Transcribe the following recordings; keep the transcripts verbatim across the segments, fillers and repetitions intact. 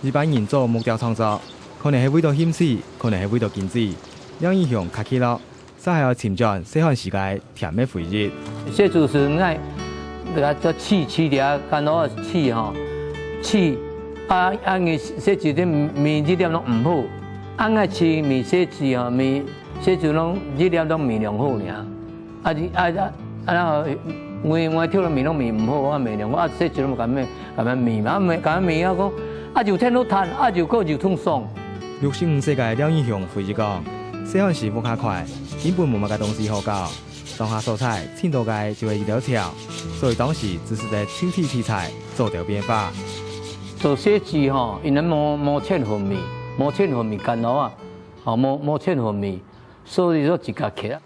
一般人做木雕創作，可能係為著興趣，可能係為著經濟。廖義雄較起落，煞係愛尋轉細漢時个甜个回憶。細子時，𠊎，𠊎做試，試這間屋試吼，試，啊，啊，你細子个米一粒攏毋好，啊，𠊎試米細子吼，米細子攏一粒攏米良好爾。 啊，你，啊，啊，啊，𠊎，𠊎挑了米攏米毋好，啊，米良好，啊，細子攏敢咩，敢咩米嘛，啊，米，敢咩米啊，講，啊，就天都炭，啊，就過就通爽。六十五歲个廖義雄回憶講，細漢時屋下囥，根本無麼个東西好搞，當下所在，盡多个就係一條橋，所以當時只識得就地取材，做兜變化。做細子吼，因為無，無錢分米，無錢分米間屋啊，吼，無，無錢分米，所以說自家刻啊。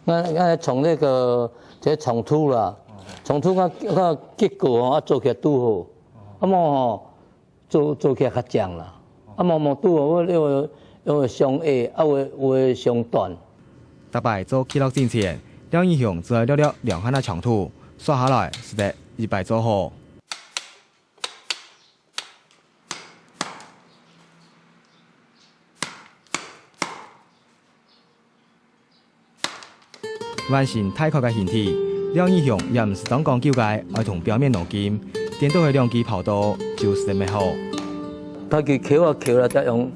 𠊎，𠊎從該个，這長度啦，長度較，較結構吼，啊，做起來拄好，啊，無吼，做，做起來較靚啦，啊，無，無拄好，會，會，會傷矮，啊，會，會傷短。逐擺做起落進前，廖義雄只愛略略量下那長度，煞下來，使得一擺做好。 完成大概个形體，廖義雄也毋使當講究个愛同表面鑰金，顛倒係兩支刨刀就使得搣好。大概敲啊敲啦，再用，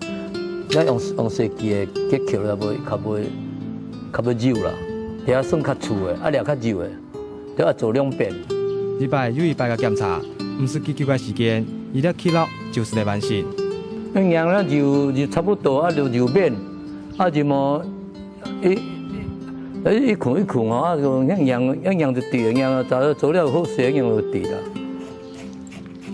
再用，用細支个去敲啦，會較會，較會幼啦，這算較粗个，啊，這較幼个。 都愛做兩遍。一擺又一擺个檢查，毋使幾久个時間，一粒起落就使得完成。恁樣啦，就，就差不多啊，就，就變，啊，就無一，一，一捆一捆吼，啊，就恁樣，恁樣就對了，恁樣早就做了好勢，恁樣就對了。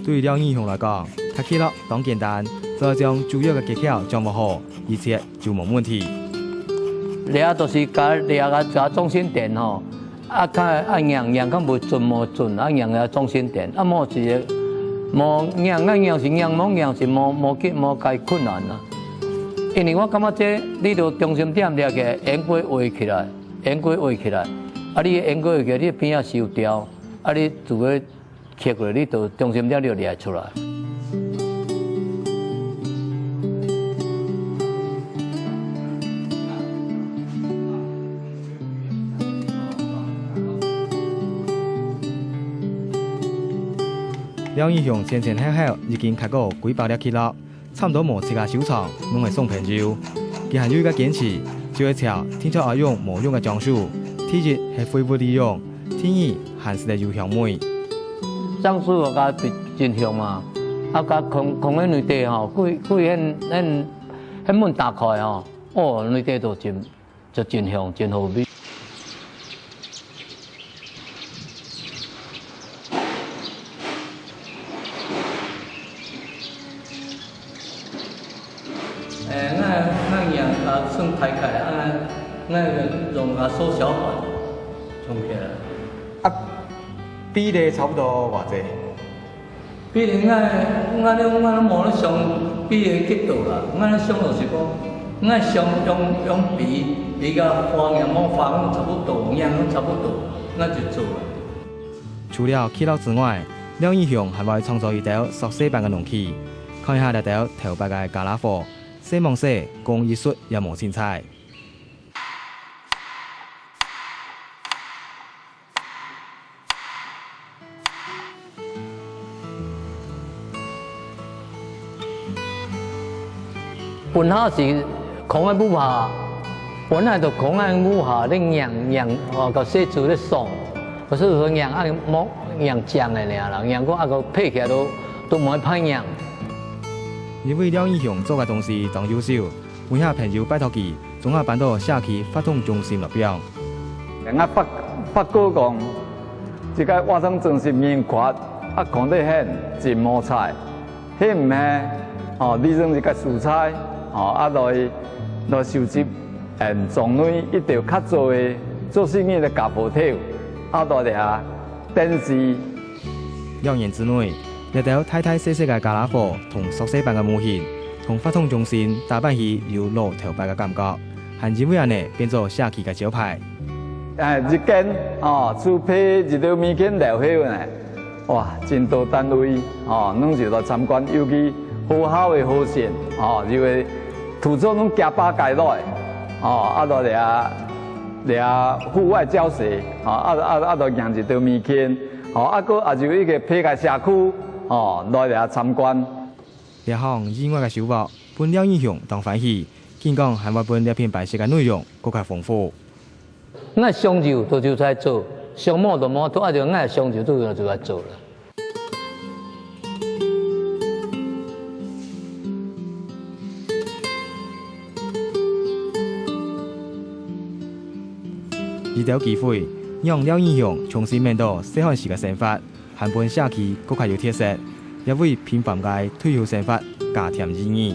對廖義雄來講，較起落當簡單，只要將主要个技巧掌握好，一切就無問題。這就是加，這个加中心點吼。 啊，較，啊，硬，硬較無準，無準，啊，硬个中心點，啊，無一个，無硬，啊，硬是硬，無硬是無，無，無解困難啊。因為我感覺這，你著中心點掠起來，圓規畫起來，圓規畫起來，啊，你圓規畫起來，你邊仔收掉，啊，你自家 刻落，你就中心點就掠出來。廖義雄前前後後已經刻過幾百粒起落， 差毋多無自家收藏，攏係送朋友。佢還有一個堅持，就係摷定著愛用無用个樟樹，第一係廢物利用，第二還使得有香味。樟樹个真香嘛，啊，共空，空个內底吼，佢，佢恁，恁，恁門打開吼，哦，內底就真 就真香，真好味。欸，𠊎，𠊎娘啊，算大概啊，𠊎，𠊎用啊縮小版，用起來。啊，比例差不多偌濟？ 比如𠊎，𠊎咧，𠊎咧無咧想比个結構啦，𠊎咧想就是講，𠊎想用，用比，比較花樣，無花樣差不多，樣攏差不多，𠊎就做啦。除了起落之外，廖義雄還會創造一兜縮細版个容器，看一下這兜頭擺个傢啦伙，細罔細，工藝術也無精彩。 本下是空个屋下，本來就空个屋下咧硬，硬，哦，个細子咧爽，可是有時候硬啊，無硬靚个爾啦，硬過啊，个配起來都，都無會歹硬。因為廖義雄做个東西當優秀， 有兜朋友拜託佢，將佢搬到社區活動中心來放。𠊎發，發覺講，這个活動中心面闊，啊，看得很真無彩，係毋係？哦，利用這个素材，哦，啊，來，來收集，嗯，庄內一兜較早个做生意个傢伙頭，啊，來這，展示。 兩年之內，這兜大大細細个傢啦伙同縮細版个模型，同活動中心打扮起有老頭擺个感覺，還因為恁呢變做社區个招牌。哎，一間，哦，就賣一兜物件了後呢，哇，真多單位，哦，攏就來參觀，尤其學校个學生，哦，就會拄著攏行百佳來，哦，啊，來這，這戶外教學，哦，啊，啊，啊，來贏一兜物件，哦，啊，閣也有一個別个社區，哦，來這參觀。這項意外个收穫，分廖義雄當歡喜，緊講還會分這片擺設个內容更加豐富。 𠊎想有，就就在做，想無就無，都愛就𠊎想有，就就就在做了。這兜機會，讓廖義雄重新愐到細漢時个生活，還分社區更加有特色，也為平凡个退休生活加添意義。